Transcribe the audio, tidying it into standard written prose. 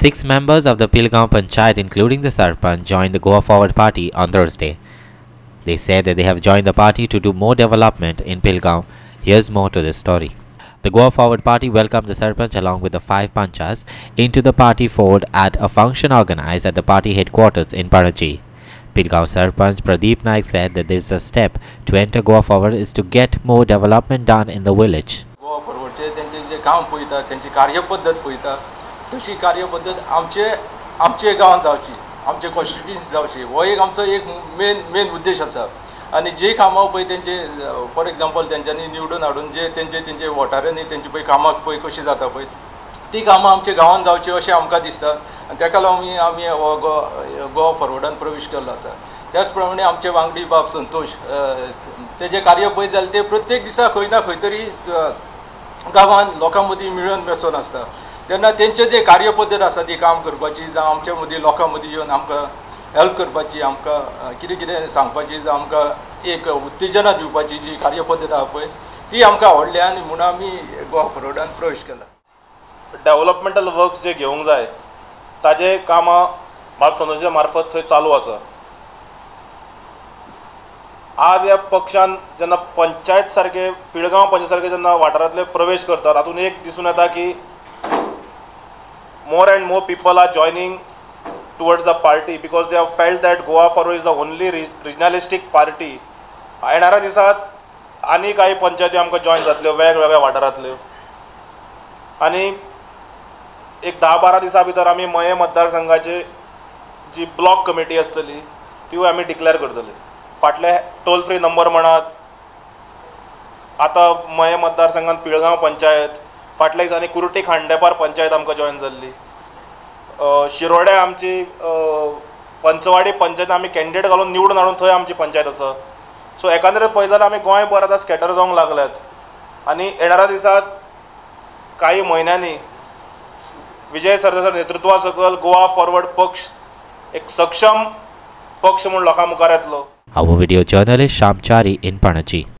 6 members of the Pilgaon Panchayat, including the Sarpanch, joined the Goa Forward Party on Thursday. They said that they have joined the party to do more development in Pilgaon. Here's more to this story. The Goa Forward Party welcomed the Sarpanch along with the 5 Panchas into the party fold at a function organized at the party headquarters in Panaji. Pilgaon Sarpanch Pradeep Naik said that there is a step to enter Goa Forward is to get more development done in the village. Goa फॉरवर्डचे तेंचे जे काम पळयता, तेंची कार्यपद्दत पळयता, तशी कार्यपद्दत आमचे आमचे गांवांत जावची, आमचे कॉन्स्टिट्युएन्सी जावची, हो एक आमचो एक मेन मेन उद्देश आसा. आनी जी कामां पळय तेंचे, फॉर एग्जाम्पल तेंच्यांनी निवडून हाडून जे तेंचे तेंचे वोटारांनी तेंची पळय कामां पळय कशी जाता पळय ती कामां आमच्या गांवांत जावची अशें आमकां दिसता. आनी तेका लागून आमी हो गोवा फॉरवर्डान प्रवेश केल्लो आसा. त्याच प्रमाणे आमचे वांगडी बाब संतोष तेजे कार्य पळयत जाल्यार ते प्रत्येक दिसा खंय ना खंय तरी गांवांत लोकां मदीं मेळून बसून आसता. तेन्ना तेंचे जे कार्यपद्दत आसा ती काम करपाची, जावं आमचे मदीं लोकां मदीं येवन आमकां हेल्प करपाची, आमकां कितें कितें सांगपाची, जावं आमकां एक उत्तेजना दिवपाची जी कार्यपद्दत आसा पळय ती आमकां आवडल्या आनी म्हणून आमी गोवा फॉरवर्डान प्रवेश केला. डेवलपमेंटल वर्क्स जे घेवंक जाय ताजे कामां बाब संतोषा मार्फत थंय चालू आसा. आज ह्या पक्षान जेन्ना पंचायत सारके पिळगांव पंचायत सारके जेन्ना वाठारांतले प्रवेश करतात तातूंत एक दिसून येता की more and more people are joining towards the party because they have felt that Goa Forward is the only regionalistic party. येणाऱ्या दिसात आनी काही पंचायती आमकां जॉयन जातल्यो वेगवेगळ्या वाठारांतल्यो आनी एक 10-12 दिसां भितर आमी मये मतदारसंघाची जी ब्लॉक कमिटी आसतली तिवूय आमी डिक्लेअर करतले. फाटले टोल फ्री नंबर म्हणात, आतां मये मतदारसंघात पिळगांव पंचायत, फाटल्या दिसांनी कुर्टी खांडेपार पंचायत आमकां जॉयन जाल्ली, शिरोड्या आमची पंचवाडी पंचायत आमी कॅन्डिडेट घालून निवडून हाडून थंय आमची पंचायत आसा. सो एकांदरे पळयत जाल्यार आमी गोंयभर आतां स्कॅटर जावंक लागल्यात आनी येणाऱ्या दिसात काही म्हयन्यांनी विजय सरदेसाय नेतृत्वा सकयल गोवा फॉरवर्ड पक्ष एक सक्षम पक्ष म्हूण लोकां मुखार येतलो. Our video journalist Shamchari in Panaji.